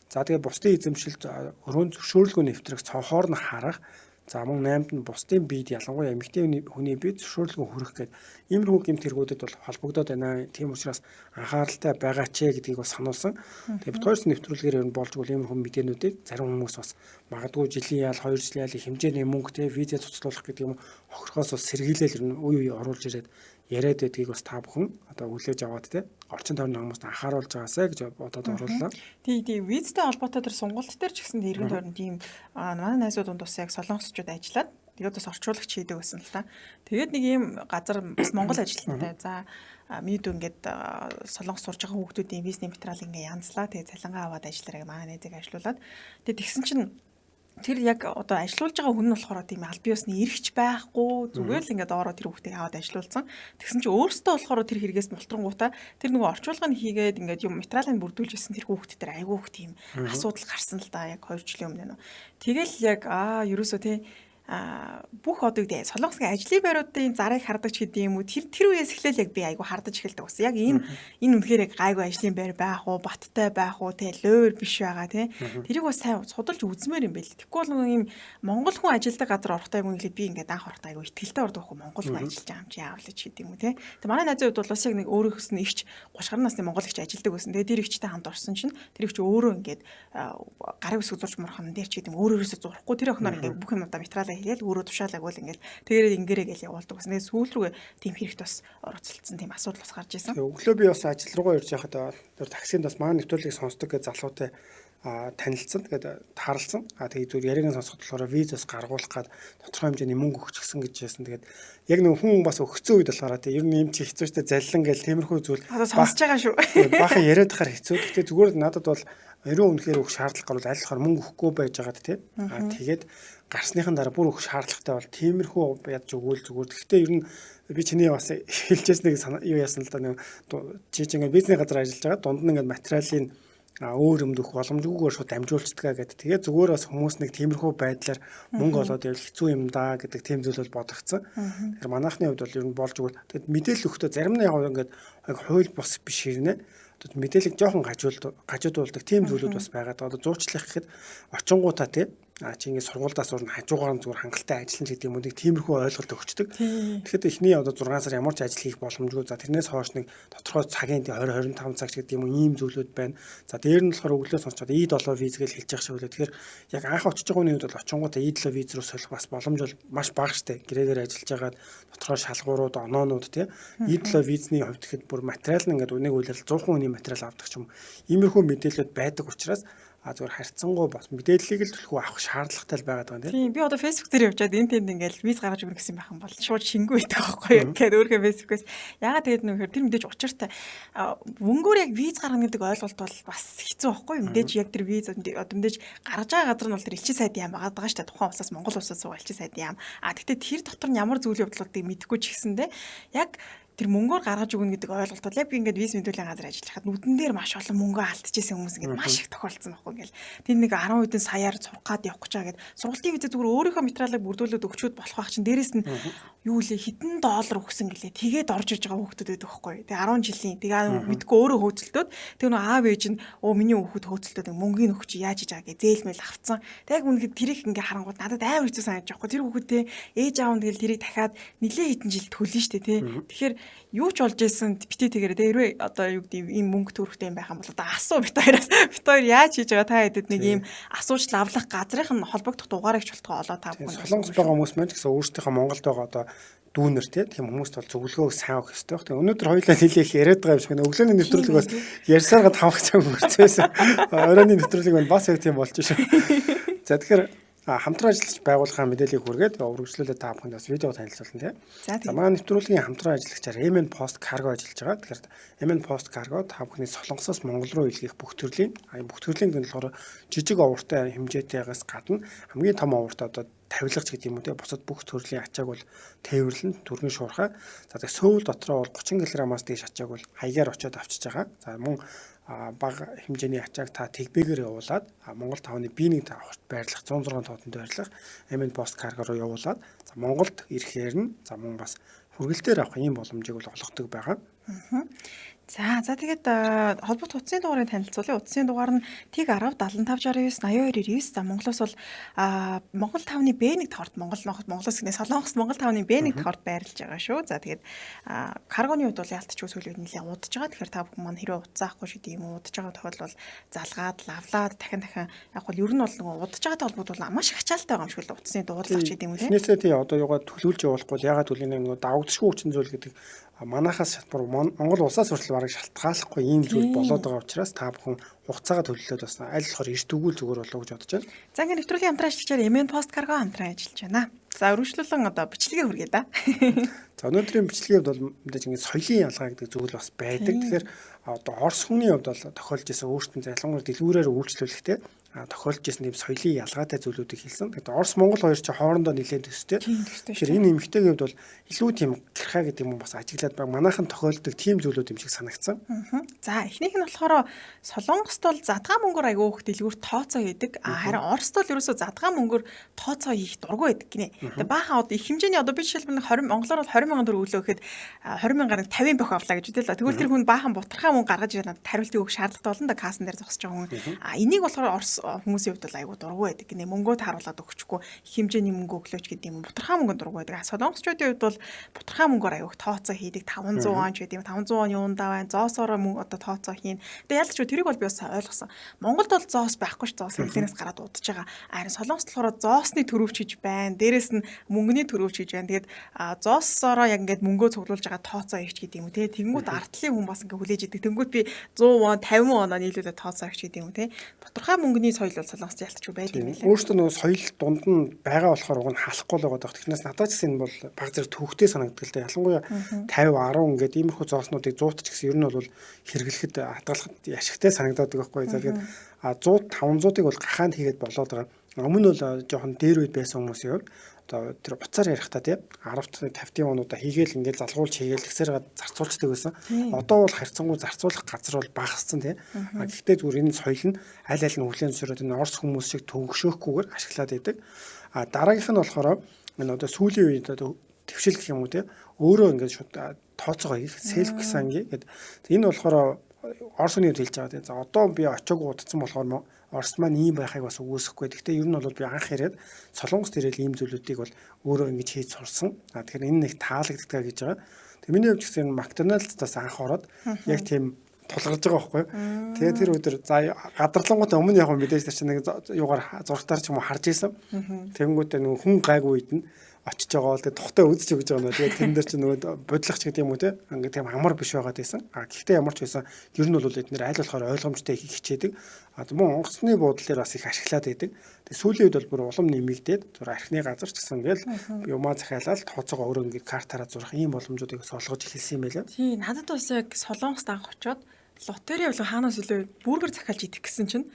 За тэгээ бусдын эзэмшилд өрөөнд зөвшөөрлгүй нэвтрэх, цонхоор нь харах. За мөн 8-нд нь бусдын биед, ялангуяа эмэгтэй хүний биед зөвшөөрлгүй хүрэх гээд иймэрхүү гэмт хэрэгүүдэд бол холбогдоод байна. Тийм учраас анхааралтай байгаач ээ гэдгийг бас сануулсан. Тэгээ бит хоёрс нэвтрүүлгээр ер нь болж игэл иймэрхүү мэдээнүүдийг зарим хүмүүс бас магадгүй жилийн яал, 2 жилийн яал хэмжээний мөнгө те виза цуцлуулах гэдэг юм хохирхоос бас сэргийлэл ер нь үе үе оруулж ирээд яриад байдгийг бас та бүхэн одоо хүлээж аваад те орчин тойрны хүмүүст анхааруулж байгаасай гэж бодоод орууллаа. Тий, тий, визтэй холбоотой тэр сургалт дээр ч гэсэн эргэн тойрон тийм манай найзууд дунд бас яг солонгосчууд ажиллаад тэгээд бас орчуулагч хийдэг байсан л та. Тэгээд нэг ийм газар бас Монгол ажилтнтай. За миний дүү ингээд солонгос сурж байгаа хүүхдүүдийн визний материал ингээд янзлаа. Тэгээд цалингаа аваад ажиллараа манай найзыг ажилуулад. Тэгээд тэгсэн чинь тэр яг одоо ажилуулж байгаа хүн нь болохоор тийм аль бие усны эрхч байхгүй, зүгээр л ингээд доороо тэр хүүхдийг аваад ажилуулсан. Тэгсэн чинь өөрөөсөө болохоор тэр хэрэгээс мултрангуудаа тэр нөгөө орчуулгыг хийгээд ингээд юм материалыг бүрдүүлж ирсэн тэр хүүхд дээр айгүй их тийм асуудал гарсан л да, яг 2 жилийн өмнө нөө. Тэгэл яг ерөөсөө тий бүх одоо гэдэг солонгосын ажлын байруудын зарыг хардаг ч гэдэг юм уу, тэр үеэс эхлээл яг би айгу хардаж эхэлдэг бас. Яг энэ үнэхээр яг гайгүй ажлын байр байх уу, баттай байх уу, те лөөр биш байгаа те. Тэрийг бас сайн судалж үзмээр юм байл. Тэгэхгүй бол нэг юм Монгол хүн ажилдаг газар орохдоо айгу инглээ би ингээд анх орохдоо айгу итгэлтэй ордог байхгүй, Монгол хүн ажиллаж байгаа юм чи яавал ч гэдэг юм уу те. Тэг манай найзын хувьд бол бас яг нэг өөрөөхс нь ихч 30 гаруй насны Монгол ихч ажилдаг байсан. Тэгээ тэр ихчтэй хамт орсон чинь тэр ихч өөрөө ингээд гарын үсэг зурж мурхан дээр ч гэдэг юм өөрөөрөөсөө зурхгүй тэр охиноор ингээд бүх юмудаа материалаа хийгээл өөрөө тушаалаагүй л ингээл тэгэрээ ингээрээ гэл явуулдаг бас. Тэгээд сүүл рүүгээ тийм хэрэгт бас оролцсон тийм асуудал бас гарч ирсэн. Өглөө би бас ажил руугаа ирж байхад тэр таксинд бас манай нэвтрүүлгийг сонсдог гэж залуутай танилцсан. Тэгээд тааралцсан. Тэгээд зүгээр яриаг нь сонсоход болохоор виз бас гаргуулах гад тодорхой хэмжээний мөнгө өгчихсэн гэж хэлсэн. Тэгээд яг нэг хүн бас өгцөн үед болохоор тийм ер нь юм чи хэцүү шттэ заллан гэл тиймэрхүү зүйл сонсож байгаа шүү. Баахан яриад байхаар хэцүү. Гэхдээ зүгээр надад бол 90 үнэхээр өгөх шаардлага гарвал аль болохоор мөнгө өгөхгүй байж байгаад тийм. Тэгээд гарсныхан дараа бүр өгөх шаардлагатай бол тиймэрхүү ядж өгөөл зүгээр. Гэхдээ ер нь би чиний бас хэлжээс нэг юу яасан л да, нэг чи чинь ингээд бизнес газар ажиллаж байгаа дунд нь ингээд материалын өөр юмд өгөх боломжгүйгээр шууд дамжуулцдаг гэдэг. Тэгээ зүгээр бас хүмүүс нэг тиймэрхүү байдлаар мөнгө олоод явал хэцүү юм да гэдэг тийм зүйл бол бодогдсон. Тэгэхээр манайхны хувьд бол ер нь болж өгвөл тэгэд мэдээлэл өгөхдөө зарим нь яг ингээд хууль бус биш хэрнээ мэдээлэл жоохон гажуудуулдаг тийм зүйлүүд бас байгаа. Одоо зуучлах гэхэд очингуудаа тий чи ингээд сургуульдаа сурна, хажуугаар нь зүгээр хангалттай ажиллана гэдэг юм уу, нэг тиймэрхүү ойлголт өгчдөг. Тэгэхэд эхний одоо 6 сар ямар ч ажил хийх боломжгүй. За тэрнээс хойш нэг тодорхой цагийн 20 25 цаг ч гэдэг юм уу ийм зүйлүүд байна. За дээр нь болохоор өглөө сонсчод E7 виз гэж хэлж явах шиг үлээ. Тэгэхээр яг анх очиж байгаа хүний хувьд бол очингуудаа E7 виз рүү солих бас боломж бол маш бага штэ. Гэрээгээр ажиллаж байгаад тодорхой шалгуурууд, оноонууд тий E7 визний хувьд гэхэд бүр материал нь ингээд нэг үйлрэл 100 хүний материал авдаг ч юм. Иймэрхүү мэдээлэлүүд байдаг учраас зүгээр харьцангуй бас мэдээллийг л түлхүү авах шаардлагатай л байгаад байгаа юм тийм. Би одоо Facebook дээр явжаад энэ тэнд ингээл виз гаргаж өгнө гэсэн байх юм бол шууд шингүү байдаг байхгүй юу? Гэхэд өөрийнхөө Facebook-ээс ягаад тэгээд нөхөр тэр мэдээж учиртай мөнгөөр яг виз гаргана гэдэг ойлголт бол бас хэцүү байхгүй юу? Мэдээж яг тэр виз одоо мэдээж гаргаж байгаа газар нь бол тэр элчин сайдын яам байгаа шүү дээ. Тухайн улсаас Монгол улсаас суугаа элчин сайдын яам. Гэхдээ тэр дотор нь ямар зүйл явдлуудыг мэдэхгүй ч гэсэндээ яг тэр мөнгөөр гаргаж өгнө гэдэг ойлголт бол яг би ингээд виз мэдүүлэн газар ажиллахад нүдэн дээр маш олон мөнгө алдчихсан хүмүүс ингээд маш их тохиолдсон байхгүй ингээл тэнд нэг 10 хэдэн саяар сурах гад явах гэж байгаа гэд сургалтын визээ зүгээр өөрийнхөө материалыг бүрдүүлээд өгчөөд болох байх чинь дээрэс нь юу лээ хэдэн доллар өгсөн гэлээ тэгээд орж иж байгаа хүүхдүүд байдаг байхгүй. Тэгээ 10 жилийн тэгээ мэдгүй өөрөө хөөцөлтөөд тэг нөө аав ээж нь оо миний хүүхэд хөөцөлтөөд мөнгөний өгч яаж иж байгаа гэ зээл мэл авцсан. Тэг яг үнэхээр тэрийг ингээ харангууд надад амар хэцүү санагдаж байгаа байхгүй. Тэр хүүхэдтэй ээж аав нь тэгэл тэрийг дахиад нилээ хэдэн жил төлнө штэ тий. Тэгэхээр юу ч болж исэн бити тэгэрээ тэ хэрвээ одоо юу гэдэг ийм мөнгө төрөхтэй юм байх юм бол одоо асуу бит хоёроос бит хоёр яаж хийж байгаа та хэдэд нэг ийм асууж лавлах газрынх нь холбогдох дугаарыг ч болтгоо олоо та бүхэн. Солонгос байгаа хүмүүс маань ч гэсэн өөрсдийнхөө Монголд байгаа одоо дүүнер тийм хүмүүст бол зөвлөгөөг сайн өгөх ёстой. Тэгээ өнөөдөр хоёулаа нэлээх яриад байгаа юм шиг байна. Өглөөний нэвтрүүлэг бас ярьсараа 5 цаг өнгөрцөөсөн. Оройн нэвтрүүлэг маань бас яг тийм болж шүү. За тэгэхээр Хамтран ажиллаж байгууллагын мэдээллийг хүргээд үргэлжлүүлээд та бүхэнд бас видео танилцуулна тийм. За манай нэвтрүүлгийн хамтран ажиллагчаар MN Post Cargo ажиллаж байгаа. Тэгэхээр MN Post Cargo та бүхний Солонгосоос Монгол руу илгээх бүх төрлийн бүх төрлийн гэн болохоор жижиг овртой хэмжээтэйгээс гадна хамгийн том овртой одоо тавилгач гэдэг юм уу те бусад бүх төрлийн ачааг бол тээвэрлэн түргэн шуурхай. За тэгээ Сөүл дотроо бол 30 кг-аас дээш ачааг бол хаягаар очиод авчиж байгаа. За мөн бага хэмжээний ачааг та тэгбэгээр явуулаад Монгол тавны B1 авахт байрлах 106 тоотонд байрлах MN Post Cargo руу явуулаад за Монголд ирэхээр нь за мөн бас хүргэлтээр авах ийм боломжийг бол олгодог байгаа. За тэгээд холбогдох утасны дугаарыг танилцуулъя. Утасны дугаар нь Тэг 10 75 69 82 99. За Монголоос бол Монгол тавны B1 давхарт Монголоос гэнэ Солонгос Монгол тавны B1 давхарт байрлаж байгаа шүү. За тэгээд каргоны хувьд бол яалтчгүй сүүлийн үед нэлээд удаж байгаа. Тэгэхээр та бүхэн маань хэрвээ утас авахгүй шид юм уу удаж байгаа тохиолдол бол залгаад, лавлаад дахин яг бол ер нь бол нөгөө удаж байгаа холбогд бол маш их ачаалтай байгаа юм шиг л утасны дуудлага ч гэдэг юм уу те. Эхнээсээ тий одоо юугаа төлөвлөж явуулахгүй бол ягаад гэвэл энэ нөгөө давагдшгүй хүчин зүйл гэдэг манайхаас шатбар Монгол улсаас хүртэл бараг шалтгааллахгүй ийм зүйл болоод байгаа учраас та бүхэн хугацаагаа төлөвлөлөөд бас аль болохоор эрт өгвөл зүгээр болов уу гэж бодож байна. За ингээд нэвтрүүлгийн хамтран ажиллагчаар MN Post Cargo хамтран ажиллаж байна. За өргөжлөлөн одоо бичлэгээ хүргэе да. За өнөөдрийн бичлэгийн хувьд бол мэдээж ингээд соёлын ялгаа гэдэг зүйл бас байдаг. Тэгэхээр одоо Орос хүний хувьд бол тохиолж исэн өөртөө ялангуяа дэлгүүрээр үйлчлүүлэхдээ тохиолж исэн тийм соёлын ялгаатай зүйлүүдийг хэлсэн. Тэгэхээр Орос Монгол хоёр чинь хоорондоо нэлээд төстэй. Тэгэхээр энэ эмэгтэйгийн хувьд бол илүү тийм гэрхаа гэдэг юм бас ажиглаад баг манайхан тохиолддог тийм зүйлүүд юм шиг санагдсан. За эхнийх нь болохоор Солонгост бол задгаа мөнгөөр айгүй их дэлгүүр тооцоо хийдэг. Харин Орост бол ерөөсөө задгаа мөнгөөр тооцоо хийх дургүй байдаг гинэ. Тэгээ баахан одоо их хэмжээний одоо би жишээлбэл 20 монголоор бол 20 мянган төгрөг өглөө гэхэд 20 мянгаар 50 бохь авлаа гэж үтэл. Тэгвэл тэр хүн баахан бутархаа мөнгө гаргаж ирээд надад хариултыг өгөх шаардлагатай болно да кассан дээр зогсож байгаа хүн. Энийг болохоор Орос хүмүүсийн хувьд бол айгүй дургүй байдаг гинэ. Мөнгөө тааруулаад өгчихгүй их хэмжээний мөнгө өглөөч гэдэг юм. Бутархаа мөнгөнд дургүй байдаг. Солонгосчуудын хувьд бол бутархаа мөнгөөр айгүй тооцоо хийдэг. 500 он ч гэдэг юм. 500 он юундаа байна. Зоосоороо мөнгө одоо тооцоо хийн. Тэгээ ялч тэрийг бол би бас ойлгосон. Монголд бол зоос байхгүй ш зоос хэвлэнээс гараад удаж байгаа. Харин Солонгост болохоор зоосны төрөвч гэж байна. Дээрээс нь мөнгөний төрөвч гэж байна. Тэгээд зоосоороо яг ингээд мөнгөө цуглуулж байгаа тооцоо хийч гэдэг юм уу те. Тэнгүүт артлын хүн бас ингээд хүлээж идэг. Тэнгүүт би 100 вон 50 оноо нийлүүлээд тооцоо хийч гэдэг юм уу те. Бутархаа мөнгөний соёл бол Солонгост ялтчгүй байдаг юм лээ. Өөртөө нөгөө соёл дунд нь байгаа болохоор уг нь халахгүй л байгаа даа. Тэрнээс надад ч гэсэн энэ бол баг зэрэг төвхтэй санагддаг л да. Ялангуяа 50 10 ингээд иймэрхүү зооснуудыг 100 ч гэсэн ер нь бол хэрэглэхэд хадгалахад ашигтай санагдаад байгаа байхгүй. За тэгээд 100 500-ыг бол гахаанд хийгээд болоод байгаа. Өмнө нь бол жоохон дээр үед байсан хүмүүсийн хувьд одоо тэр утсаар ярихдаа тий 10 50 онуудаа хийгээл ингээл залгуулж хийгээл тэгсээр зарцуулцдаг байсан. Одоо бол харьцангуй зарцуулах газар бол багассан тий. Гэхдээ зүгээр энэ соёл нь аль аль нь хүлээн зөвшөөрөөд энэ Орос хүмүүс шиг төвөгшөөөхгүйгээр ашиглаад байдаг. А дараагийнх нь болохоор энэ одоо сүүлийн үед одоо твшил гэх юм уу тий өөрөө ингээд шууд тооцоогоо хийх селф гэсэн гэдэг. Энэ болохоор Орос хүний хувьд хэлж байгаа тий. За одоо би очиог удацсан болохоор Орос маань ийм байхыг бас үгүйсэхгүй. Гэхдээ ер нь бол би анх ирээд Солонгост ирээл ийм зүйлүүдийг бол өөрөө ингэж хийж сурсан. Тэгэхээр энэ нэг таалагддаг гэж байгаа. Тэгээ миний хувьд гэсэн McDonald's-таас анх ороод яг тийм тулгарч байгаа байхгүй. Тэгээ тэр өдөр за гадарлангуудаа өмнө яг мэдээж тэр чинь нэг юугаар зургатаар ч юм уу харж исэн. Тэнгүүтээ нөгөө хүн гайгүй үед нь очиж байгаа бол тэгээ тухтай үзэж өгч байгаа нөө. Тэгээ тэрэн дээр чинь нөгөө бодлогч гэдэг юм уу те. Ингээд тийм амар биш байгаад байсан. Гэхдээ ямар ч байсан ер нь бол эднэр аль болохоор ойлгомжтой их хичээдэг. Мөн онгоцны буудлаар бас их ашиглаад байдаг. Тэгээ сүүлийн үед бол бүр улам нэмэгдээд зүр архины газар ч гэсэн ингээл юмаа захиалаад тооцоогоо өөрөө ингээд картаараа зурах ийм боломжуудыг бас олгож эхэлсэн юм байлаа. Тий, надад бас яг Солонгост анх очоод лотерей болон хаанаас үлээ бүргэр захиалж идэх гэсэн чинь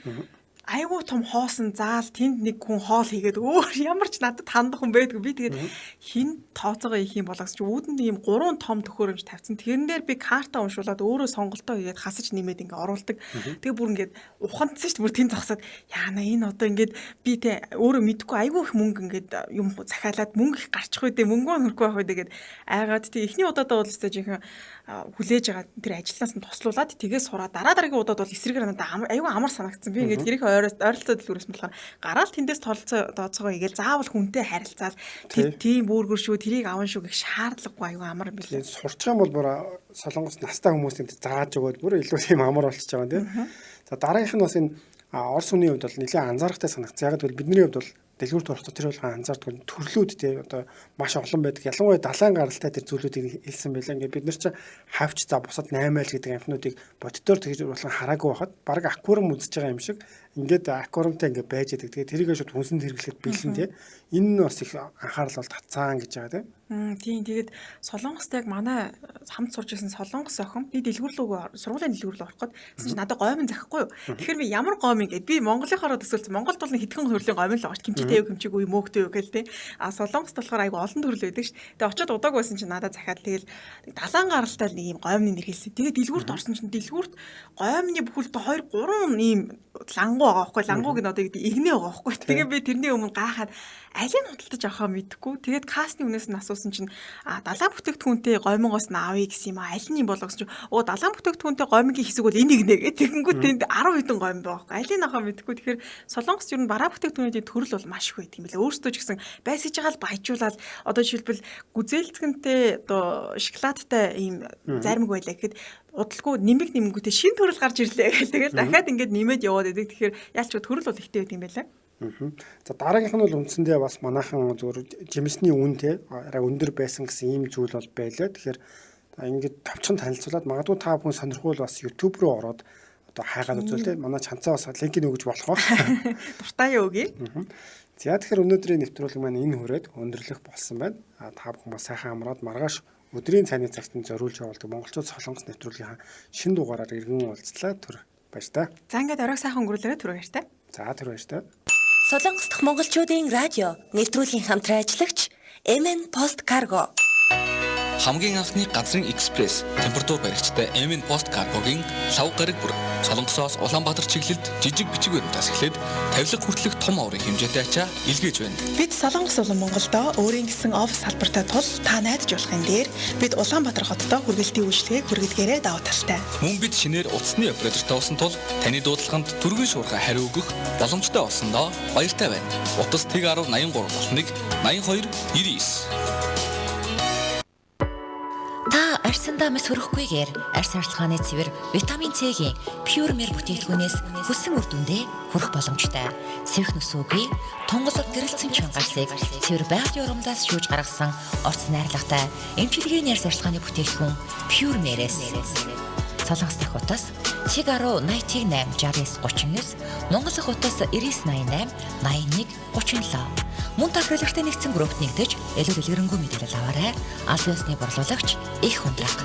айгүй том хоосон заал тэнд нэг хүн хоол хийгээд өөр ямар ч надад хандах хүн байдгүй. Би тэгээд хин тооцоогоо хийх юм болгосон чи үүдэнд ийм 3 том төхөөрөмж тавьсан. Тэрэн дээр би карта уншуулад өөрөө сонголтоо хийгээд хасаж нэмээд ингээ оруулдаг. Тэгээ бүр ингээд ухамдсан шүү дээ. Бүр тэнд зогсоод яана энэ одоо ингээд би тэ өөрөө мэдгүй айгүй их мөнгө ингээд юм захиалаад мөнгө их гарчих үү дээ мөнгөө хөрөхгүй байх үү дээ гэд айгаад тэг эхний удаадаа бол өстой жинхэнэ хүлээж байгаа тэр ажилланаас нь туслуулад тэгээ сураа дараа дараагийн удаад бол эсрэгээр надад айгүй амар санагдсан. Би ингээд гэрийнхээ ойролцоо дэлгүүрээс болохоор гараал тэндээс тооцоогоо игээл заавал хүнтэй харилцаал тийм бүргэр шүү тэрийг аван шүү гэх шаардлагагүй айгүй амар юм билээ. Сурчих юм бол бүр Солонгос настай хүмүүсийн зааж өгөөд бүр илүү тийм амар болчихж байгаа юм тийм. За дараагийнх нь бас энэ Орос хүний хувьд бол нэлээд анзаарахтай санагдсан. Яг гэвэл бидний хувьд бол дэлгүүр туурахтаа тэр болгон анзаардаг төрлүүд те одоо маш олон байдаг. Ялангуяа далайн гаралтай тэр зүйлүүдийг хэлсэн байлаа. Ингээд бид нар чинь хавч за бусад 8 айл гэдэг амтнуудыг боддоор тэгж болгон хараагүй байхад баг аквариум үзэж байгаа юм шиг Ингээд аквариумтай ингээд байж байдаг. Тэгээ тэрийгээ шууд хүнсэнд хэрэглэхэд бэлэн тий. Энэ нь бас их анхаарал бол татсан гэж байгаа тий. Тийм, тэгээд Солонгост яг манай хамт сурж исэн Солонгос охин би дэлгүүр рүү, сургуулийн дэлгүүр рүү орох гээд гэсэн чинь надад гомн захихгүй юу. Тэгэхээр би ямар гомн гээд би Монголынхоороо төсөөлсөн. Монголд бол нэг хэдхэн төрлийн гомн л байгаа шүү. Кимчитэй юу, кимчигүй, мөөгтэй юу гэл тий. А Солонгост болохоор айгу олон төрөл байдаг шүү. Тэгээд очиод удааг байсан чинь надад захиад тэгэл далайн гаралтай нэг юм гомны нэр хэлсэн. Тэгээд дэлгүүрт орсон чинь дэлгүүрт гомны бүхэлдээ 2 3 ийм лангуу байгаа байхгүй. Лангуу гэнэ одоо гэдэг игнэ байгаа байхгүй. Тэгээ би тэрний өмнө гайхаад алийг худалдаж авахаа мэдэхгүй. Тэгээд касны үнээс нь асуусан чинь далайн бүтээгдэхүүнтэй гомингоос нь авъя гэсэн юм а аль нь юм болоо гэсэн чинь оо далайн бүтээгдэхүүнтэй гомингийн хэсэг бол энэ игнэ гэх. Тэгэнгүүт тэнд 10 хэдэн гомин байгаа байхгүй. Алийг авахаа мэдэхгүй. Тэгэхээр Солонгос ер нь бараа бүтээгдэхүүнүүдийн төрөл бол маш их байдаг юм билээ. Өөрсдөө ч гэсэн байсаж байгаа л баяжуулаад одоо жишээлбэл гүзээлзгэнтэй одоо шоколадтай ийм зармиг байлаа гэхэд удалгүй нэмэг нэмгүүтээ шин төрөл гарч ирлээ гэх. Тэгэл дахиад ингээд нэмээд яваад байдаг. Тэгэхээр ялч төрөл бол ихтэй байт юм байлаа. За дараагийнх нь бол үндсэндээ бас манайхан зөвхөн жимсний үн те арай өндөр байсан гэсэн ийм зүйл бол байлаа. Тэгэхээр ингээд товчхон танилцуулаад магадгүй та бүхэн сонирхвол бас YouTube руу ороод одоо хайгаад үзвэл те манай чанцаа бас линкийг өгж болох ба. Дуртай юу өгье. За тэгэхээр өнөөдрийн нэвтрүүлэг маань энэ хүрээд өндөрлөх болсон байна. А та бүхэн бас сайхан амраад маргааш өдрийн цайны цагт нь зориулж явуулдаг Монголчууд Солонгос нэвтрүүлгийн шинэ дугаараар иргэн уулзлаа. Түр баяр та. За ингээд оройг сайхан өнгөрүүлээрэй, түр баяр та. За түр баяр та. Солонгос дахь монголчуудын радио нэвтрүүлгийн хамтран ажиллагч MN Post Cargo. Хамгийн анхны газрын экспресс температур баригчтай MN Post Cargo-гийн лав гараг бүр Солонгосоос Улаанбаатар чиглэлд жижиг бичиг баримтаас эхлээд тавилга хүртэлх том оврын хэмжээтэй ачаа илгээж байна. Бид Солонгос болон Монголдо өөрийн гэсэн офис салбартай тул та найдаж болохын дээр бид Улаанбаатар хотдо хүргэлтийн үйлчилгээг хүргэдгээрээ давуу талтай. Мөн бид шинээр утасны оператортай болсон тул таны дуудлаганд түргэн шуурхай хариу өгөх боломжтой болсондоо баяртай байна. Утас Тэг 10 83 71 82 99. Та арьсандаа мэс хөрөхгүйгээр арьс арчилгааны цэвэр витамин С-ийн Pure Mer бүтээгдэхүүнээс хүссэн үр дүндээ хүрэх боломжтой. Сэвх нүсүүгүй тунгалаг гэрэлтсэн чангарсыг цэвэр байгалийн урмлаас шүүж гаргасан орц найрлагатай эмчилгээний арьс арчилгааны бүтээгдэхүүн Pure Mer-ээс. Солонгос дахь утас Тэг 10 88 69 39, Монгол дахь утас 99 88 81 37. Мөн тахиагчтай нэгдсэн группт нэгдэж илүү дэлгэрэнгүй мэдээлэл аваарай. Аль биесны борлуулагч их хундраг.